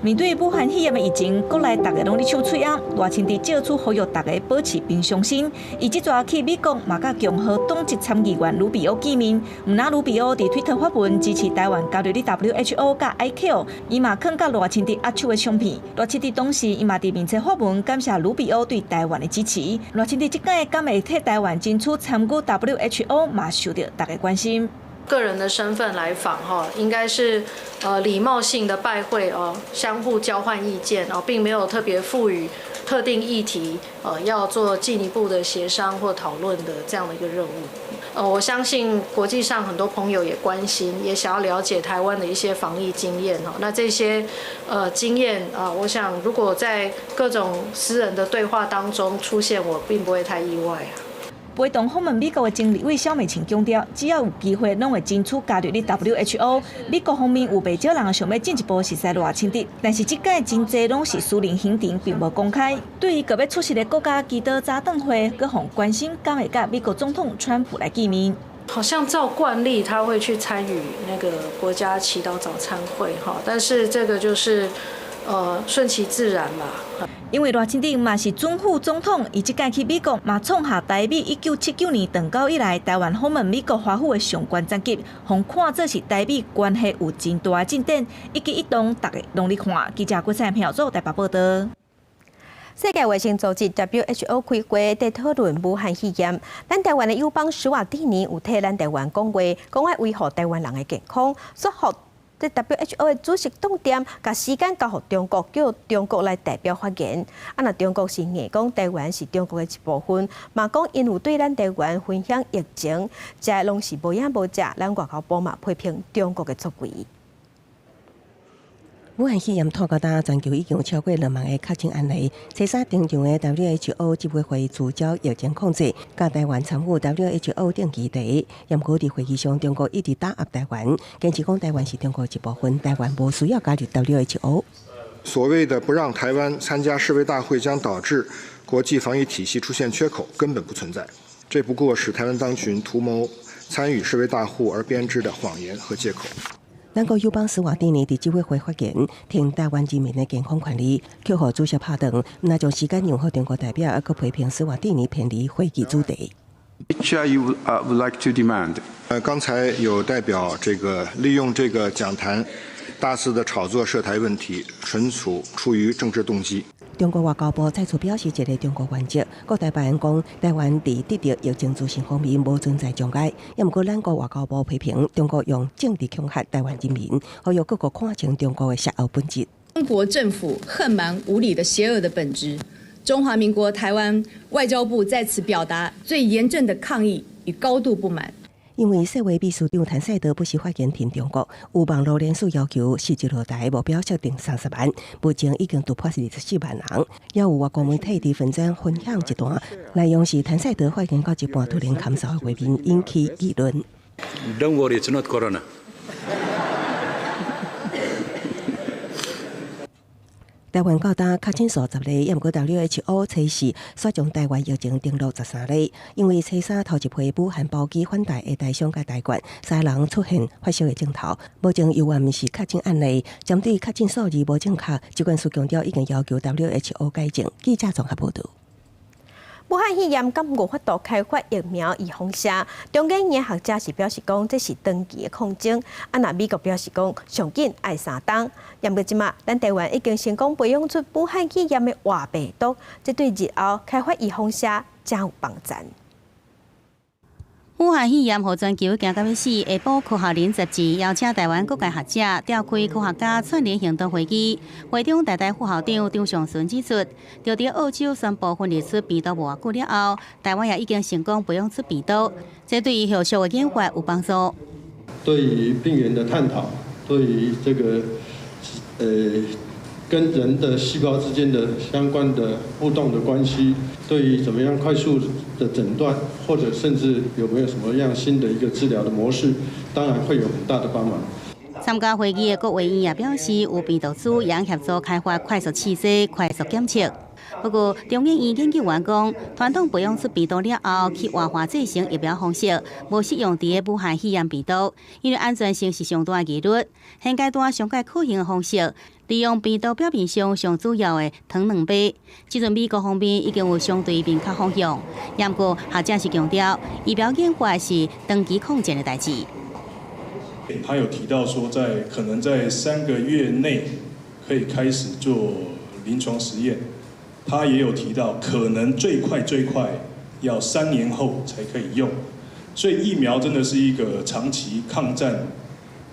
面對武漢肺炎的疫情，國內逐家攏咧搶喙罨，賴清德借此呼籲逐家保持平常心。伊這逝去美國嘛，佮共和黨籍參議員盧比歐見面。毋但盧比歐佇推特發文支持台灣加入 WHO 佮 ICAO，伊嘛囥佮賴清德握手的相片。賴清德當時伊嘛佇面冊發文感謝盧比歐對台灣的支持。賴清德這擺敢會替台灣爭取參與 WHO，嘛受著逐家關心。個人的身份來訪，哈，應該是禮貌性的拜會哦，相互交換意見哦，並沒有特別賦予特定議題，要做進一步的協商或討論的這樣的一個任務。我相信國際上很多朋友也關心，也想要了解台灣的一些防疫經驗哦。那這些經驗啊，我想如果在各種私人的對話當中出現，我並不會太意外啊。陪同訪問美國的前立委蕭美琴強調，只要有機會，攏會爭取加入 WHO。美國方面有袂少人想欲進一步熟似賴清德，但是這擺真濟攏是私人行程，並無公開。對於閣欲出席的國家祈禱早頓會，閣予關心敢會佮美國總統川普來見面。好像照慣例，他會去參與那個國家祈禱早餐會，哈，但是這個就是順其自然嘛。因為賴清德嘛是準副總統，伊這擺去美國嘛創下台美1979年斷交以來，台灣訪問美國華府的上懸層級，予看做是台美關係有真大的進展，一舉一動逐家攏咧看。記者郭彩票組台北報導。世界衛生組織 WHO 開會佇討論武漢肺炎，咱台灣的友邦史瓦蒂尼有替咱台灣講話，講愛維護台灣人的健康，說予這 WHO 的主席當店，共時間交予中國，叫中國來代表發言。啊，若中國是硬講台灣是中國的一部分，嘛講𪜶有對咱台灣分享疫情，這攏是無影無跡。咱外交部嘛批評中國的作為。武漢肺炎拖到今，全球已經有超過2萬個確診案例。初三登場的 WHO 執委會聚焦疫情控制，佮台灣參與 WHO 定期會。毋過佇會議上，中國一直打壓台灣，堅持講台灣是中國一部分，台灣無需要加入 WHO。所謂的不讓台灣參加世衛大會將導致國際防疫體系出現缺口，根本不存在。這不過是台灣當局圖謀參與世衛大會而編織的謊言和借口。咱國友邦史瓦蒂尼佇執委會發言，挺台灣人民的健康權利，卻予主席拍斷，毋但將時間讓予中國代表，猶閣批評史瓦蒂尼偏離會議主題。 Which you would like to demand？剛才有代表這個利用這個講壇大肆的炒作涉台問題，純屬出於政治動機。中國外交部再次表示一個中國原則，閣代表講台灣佇得著疫情資訊方面無存在障礙。毋過，咱國外交部批評中國用政治恐嚇台灣人民，呼籲各國看清中國的邪惡本質。中國政府橫蠻無理的邪惡的本質，中華民國台灣外交部在此表達最嚴正的抗議與高度不滿。因為世衛秘書長譚賽德不時發言挺中國，有網路連署要求實質落台目標設定30萬，目前已經突破24萬人。也有外國媒體佇粉專分享一段，內容是譚賽德發言到一半突然咳嗽的畫面，引起議論。 Don't worry, it's not corona. 台灣到今確診數10例，毋過 WHO 測試煞將台灣疫情登錄13例。因為初三頭一批武漢包機返台的台商佮台幹，三人出現發燒的症頭，目前猶原毋是確診案例。針對確診數字無正確，疾管署強調已經要求 WHO 改正。記者綜合報導。武漢肺炎敢無法度開發疫苗預防射？中研院學者是表示講，這是長期的抗爭。啊，若美國表示講，上緊愛3冬。毋過這馬，咱台灣已經成功培養出武漢肺炎的活病毒，這對日後開發預防射誠有幫助。武漢肺炎予全球驚甲欲死，下晡科學人雜誌邀請台灣各界學者召開科學家串聯行動會議。會中，台大副校長張上淳指出，就佇澳洲宣布分離出病毒無偌久了後，台灣也已經成功培養出病毒，這對於後續的研發有幫助。對於病原的探討，對於這個跟人的細胞之間的相關的互動的關係，對於怎麼樣快速的診斷，或者甚至有沒有什麼樣新的一個治療的模式，當然會有很大的幫忙。參加會議的國衛院也表示，有病毒株會協助開發快速試劑、快速檢測。不過，中研院研究員講，傳統培養出病毒了後，去活化製成疫苗方式，無適用佇武漢肺炎病毒，因為安全性是上大疑慮。現階段上蓋可行的方式，利用病毒表面上上主要的糖蛋白。這陣美國方面已經有相對明確方向，不過學者是強調，疫苗研發是長期抗戰的代誌。他有提到說，在可能在3個月內可以開始做臨床實驗。他也有提到，可能最快最快要3年後才可以用。所以疫苗真的是一個長期抗戰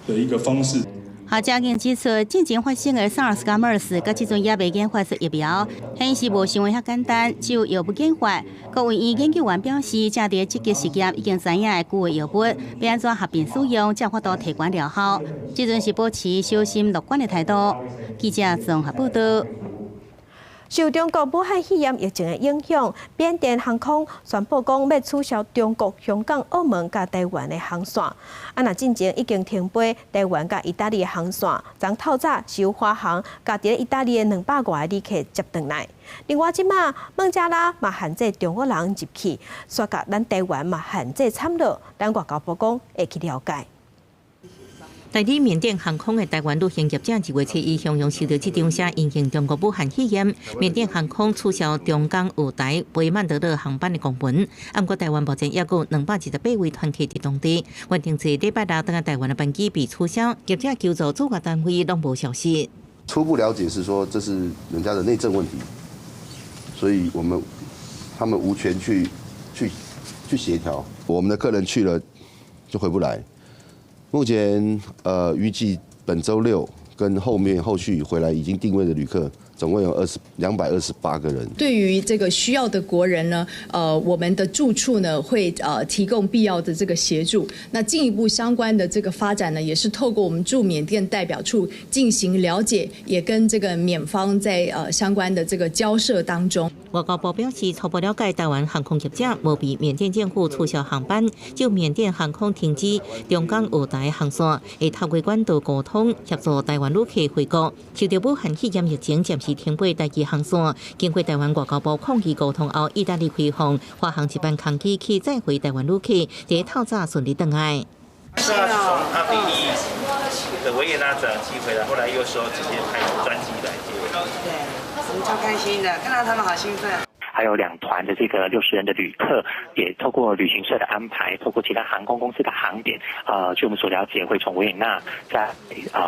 的一個方式。學者更指出，進前發生的 SARS 佮 MERS，到這陣猶未研發出疫苗，顯示無想的遐簡單，只有藥物研發。國衛院研究員表示，正佇積極實驗已經知影的舊的藥物，欲按怎合併使用，才有法度提懸療效。這陣是保持小心樂觀的態度。記者綜合報道。受中國武漢肺炎疫情的影響，緬甸航空宣布講欲取消中國香港、澳門佮台灣的航線。啊，若進前已經停飛台灣佮意大利的航線，昨透早是由華航共佇意大利的200外个旅客接轉來。另外，這馬孟加拉嘛限制中國人入去，煞共咱台灣嘛限制慘囉。咱外交部講會去了解。代理緬甸航空的台灣旅行業者2月7日向陽收到這張寫因應中國武漢肺炎，緬甸航空取消中港澳台飛曼德勒航班的公文。毋過台灣目前猶閣有228位團客佇當地，原定這禮拜六轉來台灣的班機被取消，業者求助駐外單位攏無消息。初步了解是說這是人家的內政問題，所以我們他們無權去協調。我們的客人去了就回不來。目前，預計本週六跟後面後續回來已經訂位的旅客，總共有228個人。對於這個需要的國人呢，我們的駐處呢會提供必要的這個協助。那進一步相關的這個發展呢，也是透過我們駐緬甸代表處進行了解，也跟這個緬方在相關的這個交涉當中。外交部表示，初步了解台灣航空業者無被緬甸政府取消航班，就緬甸航空停止中港澳台航線，會透過管道溝通協助台灣旅客回國。受到武漢肺炎疫情暫時停飛台機航線，經過台灣外交部抗議溝通後，意大利開放華航一班空機去載回台灣旅客，佇透早順利轉來。是啊，從奧地利的維也納轉機回來，後來又說直接派專機來接。對，我們超開心的，看到他們好興奮。還有兩團的這個60人的旅客，也透過旅行社的安排，透過其他航空公司的航點，據我們所了解，會從維也納再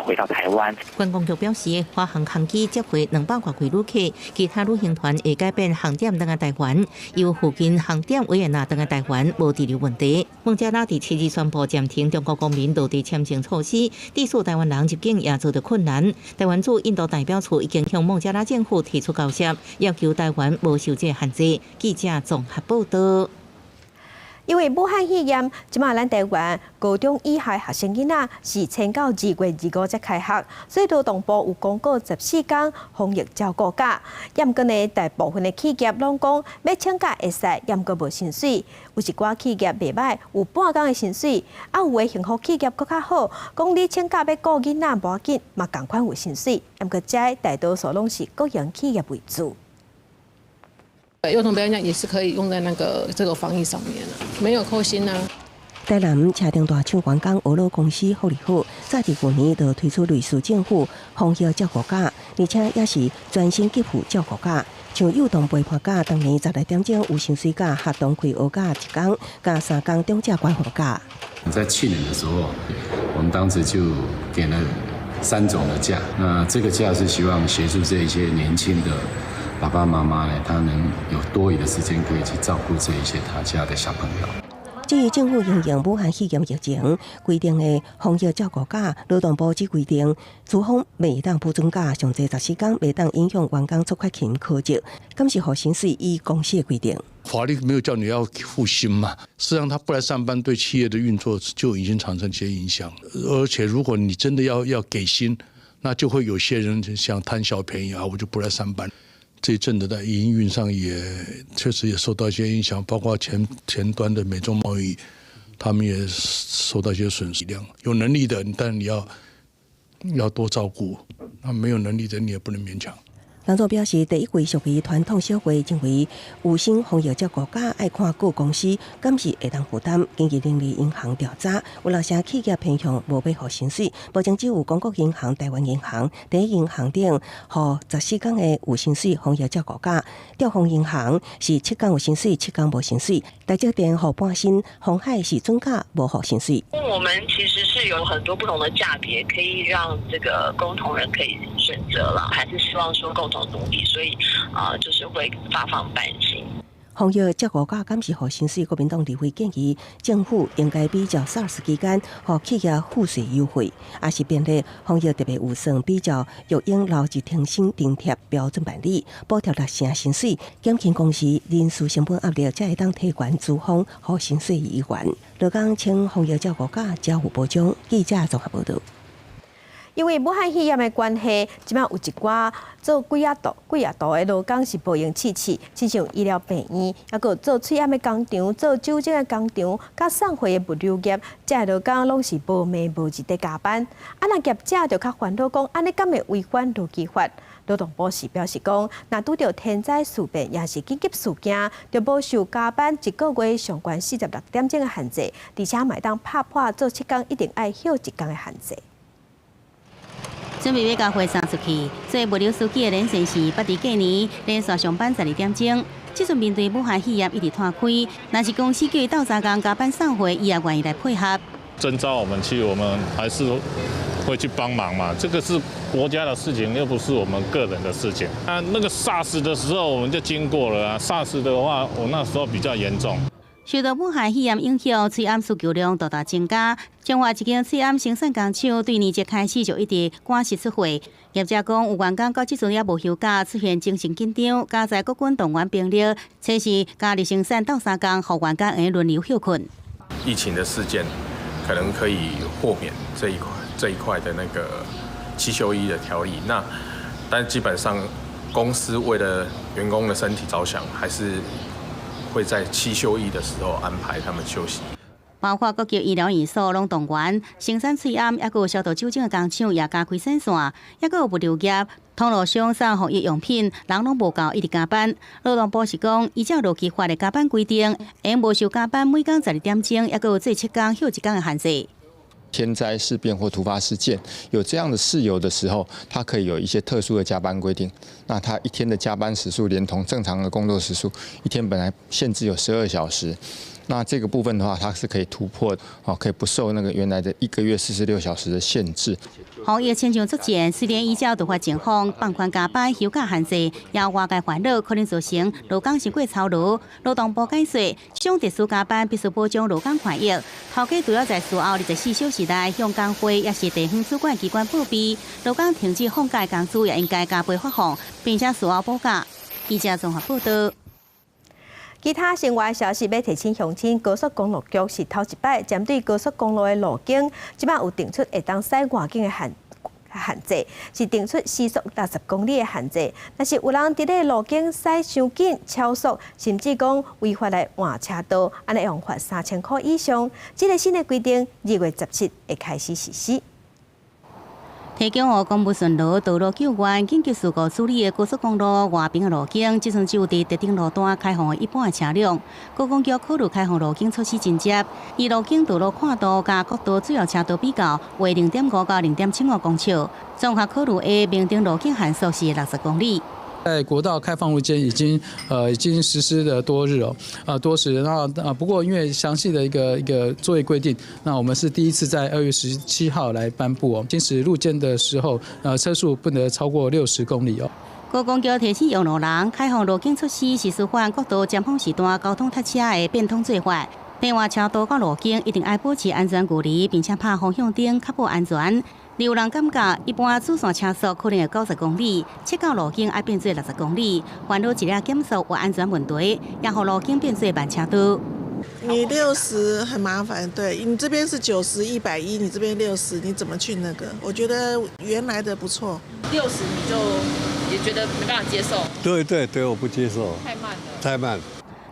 回到台灣。觀光局表示，華航航機接回200外位旅客，其他旅行團會改變航點轉來台灣，由附近航點維也納轉來台灣無滯留問題。孟加拉佇七日宣布暫停中國公民落地簽證措施，致使台灣人入境也遭到困難。台灣駐印度代表處已經向孟加拉政府提出交涉，要求台灣無受這限制。記者綜合報道。因為武漢肺炎，這馬咱台灣高中以下學生囡仔是延到2月25才開學，所以勞動部有公告14天防疫照顧假。毋過呢，大部分的企業攏講欲請假會使，毋過無薪水。有一寡企業袂䆀，有半工的薪水。啊，有的幸福企業閣較好，講你請假欲顧囡仔無要緊，嘛仝款有薪水。毋過這大多數攏是國營企業為主。幼童陪伴假也是可以用在那個這個防疫上面的，沒有扣薪啊。台南車頂大廠員工俄羅公司福利好，早佇舊年就推出類似政府防疫照顧假，而且也是全薪給付照顧假。像幼童陪伴假，當年10點鐘有薪水假，學童開學假一工，佮3工長者關懷假。在去年的時候，我們當時就給了三種的假，那這個假是希望協助這一些年輕的爸爸媽媽呢，他能有多餘的時間可以去照顧這一些他家的小朋友。至於政府因應武漢肺炎疫情規定的防疫照顧假，勞動部只規定，資方袂當補准假，上濟14天，袂當影響員工出缺勤考績，敢是予薪水依公司的規定。法律沒有叫你要付薪嘛，實際上他不來上班，對企業的運作就已經產生一些影響。而且如果你真的要給薪，那就會有些人想貪小便宜啊，我就不來上班。這一陣子在營運上也確實也受到一些影響，包括前前端的美中貿易，他們也受到一些損失量。有能力的，但你要要多照顧，那沒有能力的你也不能勉強。楊總表示，第一季屬於傳統小月，認為有薪防疫照顧假愛看各公司敢是會當負擔。根據人力銀行調查，有六成企業偏向無欲予薪水，目前只有公國銀行、台灣銀行、第一銀行等予14天的有薪水防疫照顧假。兆豐銀行是7天有薪水，7天無薪水。台積電予半薪，鴻海是準假無予薪水。我們其實是有很多不同的價別，可以讓這個工同仁可以選擇了，還是希望說共同努力，所以啊，就是會發放半薪。防疫照顧假敢是予薪水，國民黨立委建議政府應該比照 SARS 期間，予企業賦稅優惠，抑是編列防疫特別預算，比照育嬰留職停薪津貼標準辦理，補貼六成薪水，減輕公司人事成本壓力，才會當提懸資方予薪水意願。勞工請防疫照顧假才有保障。記者綜合報導。因為武漢肺炎的關係，這擺有一寡做鬼仔路、鬼仔路的勞工是無閒試試，親像醫療病院，抑閣做喙罨的工廠、做酒精的工廠，佮送貨的物流業，這些勞工攏是無暝無日佇加班。啊，若業者就較煩惱講，按呢敢會違反勞基法？勞動部是表示講，若拄著天災事變，抑是緊急事件，就無受加班一個月上懸46點鐘的限制，而且嘛會當拍破做7工一定愛歇一工的限制。準備欲共貨送出去，做物流司機的連線是捌佇過年連續上班12點鐘。這陣面對武漢肺炎一直拖開，若是公司叫伊鬥相共加班送貨，伊也願意來配合。徵召我們去，我們還是會去幫忙嘛。這個是國家的事情，又不是我們個人的事情。啊，那個 SARS 的時候我們就經過了啊。SARS 的話，我那時候比較嚴重。受到武漢肺炎影響，喙罨需求量大大增加。彰化一間喙罨生產工廠對年節開始就一直趕時出貨。業者講，有員工到這陣猶無休假，出現精神緊張，加在國軍動員兵力，測試加日生產鬥相共，予員工會輪流歇睏。疫情的事件可能可以豁免這一塊的那個七休一的條例。那但基本上公司為了員工的身體着想，還是會在七休一的時候安排他們休息。包括各級醫療院所攏動員生產喙罨，抑閣有消毒酒精的工廠也加開產線，抑閣有物流業、通路商送防疫用品，人攏無夠，一直加班。勞動部是講，依照勞基法的加班規定，會無受加班每工12點鐘，抑閣有做7工歇一工的限制。天災事變或突發事件有這樣的事由的時候，它可以有一些特殊的加班規定。那他一天的加班時數連同正常的工作時數，一天本來限制有12小時，那這個部分的話，它是可以突破，哦，可以不受那個原來的一個月46小時的限制。防疫親像作戰，雖然依照突發情況放寬加班休假限制，也外界煩惱可能造成勞工傷過操勞。勞動部解說，這種特殊加班必須保障勞工權益。頭家除了在事後24小時內向工會抑是地方主管機關報備，勞工停止放假工資也應該加倍發放，並且事後補假。記者綜合報導。其他新聞消息，欲提醒鄉親，高速公路局是頭一擺針對高速公路的路肩，這擺有定出會當駛偌緊的限制，是定出時速60公里的限制。若是有人佇咧路肩駛傷緊、超速，甚至講違法來換車道，按呢會予罰3000箍以上。這個新的規定，2月17會開始實施。提供予公務巡邏、道路救援、緊急事故處理的高速公路外邊的路肩，這陣只有佇特定路段開放予一般的車輛。高公局考慮開放路肩措施真濟，以路肩道路闊度佮國道主要車道比較，為0.5到0.75公尺。綜合考慮的明定路肩限速是60公里。在國道開放路肩已經實施了多日哦，多時。那啊不過因為詳細的一個作業規定，那我們是第一次在2月17號來頒布哦。行駛路肩的時候，車速不得超過60公里哦。高公局提醒用路人，開放路肩措施是紓緩國道尖峰時段交通塞車的變通做法。變換車道佮路肩一定愛保持安全距離，並且拍方向燈，確保安全。有人感覺一般主線車速可能會90公里，切到路肩愛變做60公里，煩惱一下減速有安全問題，也予路肩變做慢車道。你六十很麻煩，對你這邊是90、110，你這邊六十，你怎麼去那個？我覺得原來的不錯。六十你就也覺得沒辦法接受？對對對，我不接受。太慢了。太慢。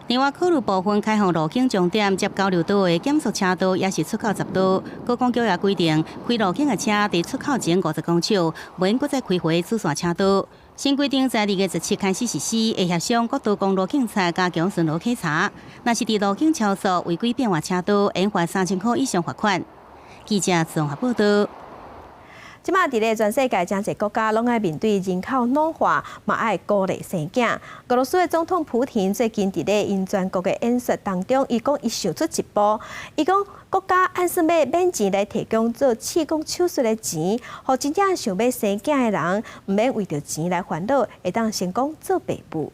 另外，考慮部分開放路景終點接交流道的減速車道，也是出口10度。觀光局也規定，開路景的車佇出口前50公尺，袂閣再開回主線車道。新規定在2月17開始實施，會協商國道公路警察加強巡邏稽查。若是佇路景超速違規變換車道，應罰3000箍以上罰款。記者綜合報道。這馬佇咧全世界誠濟國家攏愛面對人口老化，嘛愛鼓勵生囝。俄羅斯的總統普廷最近佇咧𪜶全國的演說當中，伊講伊想出一步，伊講國家按算欲免錢來提供做試管手術的錢，予真正想欲生囝的人，毋免為著錢來煩惱，會當成功做爸母。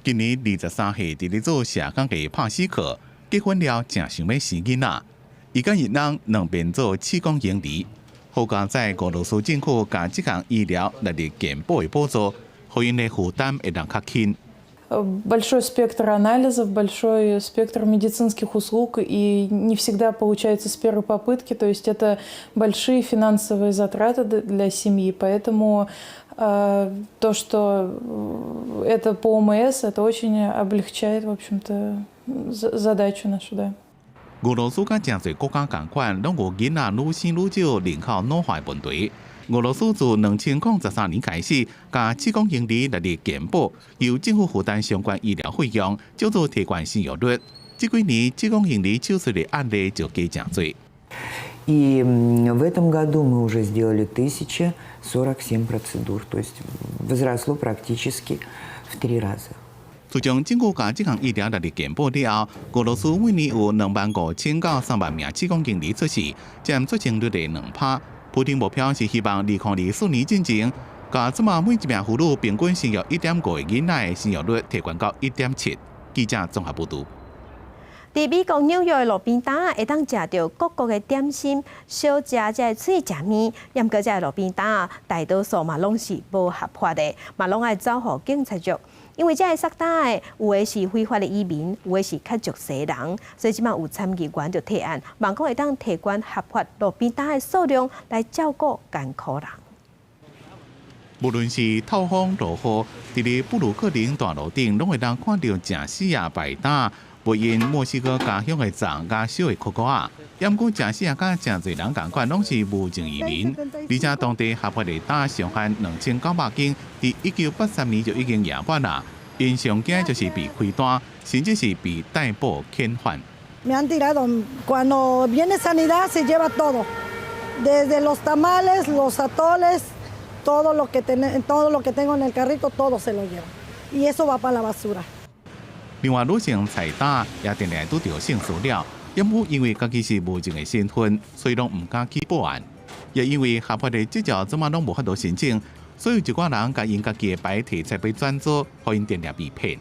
今年23歲，佇咧做社工的帕斯克結婚了，誠想欲生囡仔，伊佮伊翁兩邊做試管嬰兒。好佳哉俄羅斯政府共這項醫療納入健保的補助，予𪜶的負擔會當較輕。 Большой спектр анализов, большой спектр медицинских услуг, и не всегда получается с первой попытки, то есть это большие финансовые затраты для семьи, поэтому то, что это по ОМС, это очень облегчает, в общем-то, задачу нашу, да. 俄羅斯佮誠濟國家仝款，攏有囡仔愈生愈少、人口老化的問題。俄羅斯自2013年開始，共試管嬰兒納入健保，由政府負擔相關醫療費用，叫做提懸生育率。這幾年試管嬰兒手術的案例就加誠濟。 И в этом году мы уже сделали 1047 процедур, то есть возросло практически в три раза. 自從政府共這項醫療納入健保了後，俄羅斯每年有25,000到30,000名試管嬰兒出世，佔出生率的2%。普丁目標是希望2024年進前，共這馬每一名婦女平均生育1.5個囡仔的生育率提懸到1.7。記者綜合報導。佇美國紐約的路邊攤會當食著各國的點心、小食、這个喙食麵，毋過這个路邊攤大多數嘛攏是無合法的，嘛攏愛走予警察局。因為這个設攤的有的是非法的移民，有的是較弱勢人，所以這馬有參議員就提案，望講會當提懸合法路邊攤的數量來照顧艱苦人。無論是透風落雨，佇咧布魯克林大路頂，攏會當看著食肆仔擺擔，賣𪜶墨西哥家鄉的粽佮燒的可可仔。毋過食肆仔佮誠濟人仝款，攏是無證移民，而且當地合法的攤上限2900間，佇1983年就已經額滿啦。𪜶上驚就是被開單，甚至是被逮捕遣返。 Me han tirado. Cuando viene sanidad se lleva todo, desde los tamales, los atoles, todo lo que tengo en el carrito, todo se lo lleva. Y eso va para la basura. 另外，女性菜擔也定定拄著性騷擾，毋過因為家己是無證的身份，所以攏毋敢去報案。也因為合法的執照這馬攏無法度申請，所以一寡人共𪜶家己的牌提出欲轉租，予𪜶定定被騙。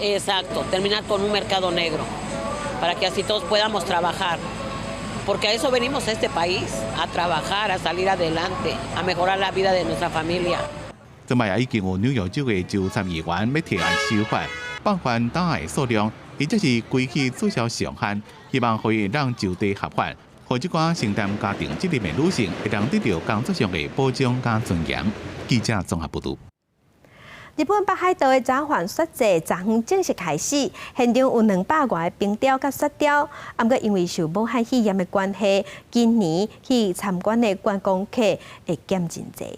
Exacto, terminar con un mercado negro, para que así todos podamos trabajar. Porque a eso venimos a este país, a trabajar, a salir adelante, a mejorar la vida de nuestra familia. 這擺也已經有紐約州的州參議員欲提案修法，放寬檔的數量，或者是規氣取消上限，希望可以讓就地合法，予這寡承擔家庭責任的女性會當得著工作上的保障佮尊嚴。記者綜合報導。日本北海道的札幌雪祭昨昏正式開始，現場有200外個冰雕佮雪雕。毋過因為受武漢肺炎的關係，今年去參觀的觀光客會減真濟。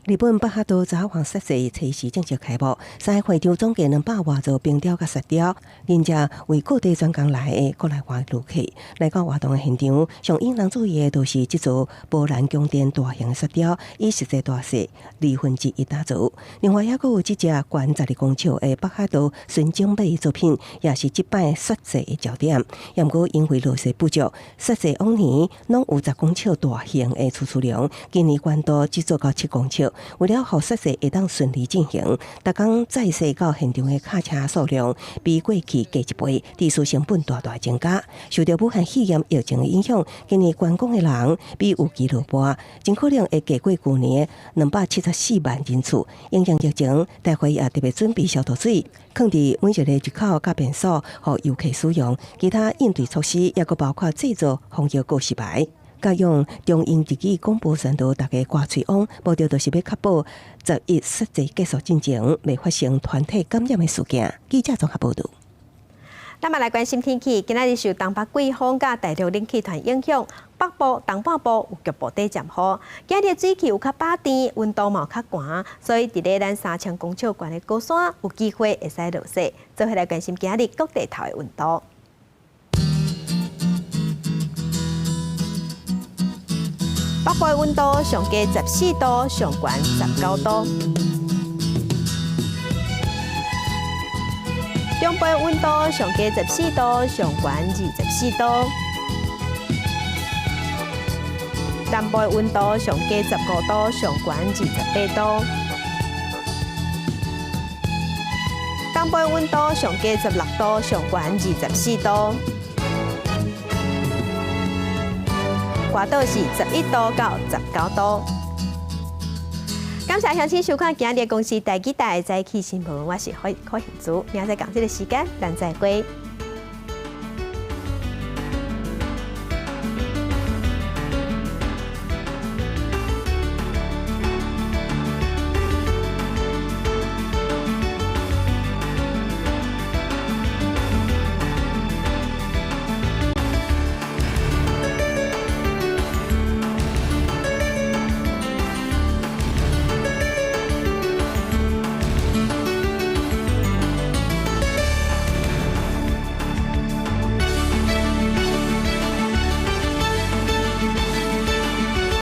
日本北海道札幌雪祭初四正式開幕，三個會場總計200外座冰雕佮雪雕，迎接為各地專工來的國內外旅客來到活動的現場。上引人注意的，就是這座波蘭宮殿大型的雪雕，以實際大小1/2打造。另外，猶閣有這隻懸12公尺的北海道純種馬作品，也是這擺雪祭的焦點。毋過因為落雪不足，雪祭往年攏有10公尺大型的吹吹龍，今年懸度只做到7公尺。為了予雪祭會當順利進行，逐工載雪到現場的卡車數量比過去加一倍，運輸成本大大增加。受著武漢肺炎疫情的影響，今年觀光的人比預期落半，真可能會低過舊年274萬人次。因應疫情，大會也特別準備消毒水，囥佇每一個入口佮便所，予遊客使用。其他應對措施，猶閣包括製作防疫告示牌。佮用中英日语广播宣導大家掛喙癀，目的就是欲確保11實際結束進前，袂發生團體感染的事件。記者綜合報導。咱嘛來關心天氣，今仔日受東北季風佮大陸冷氣團影響，北部、東半部有局部短暫雨。今日水氣有較飽甜，溫度嘛有較寒，所以佇咧咱3000公尺懸的高山有機會會使落雪。做伙來關心今日各地頭的溫度。北部的溫度上低14度，上懸19度。中部溫度上低14度，上懸24度；南部溫度上低15度，上懸28度；東部溫度上低16度，上懸24度；外島是11度到19度。感謝鄉親收看今日公視台語台的早起新聞，我是柯杏珠，明仔載仝這个時間，咱再會。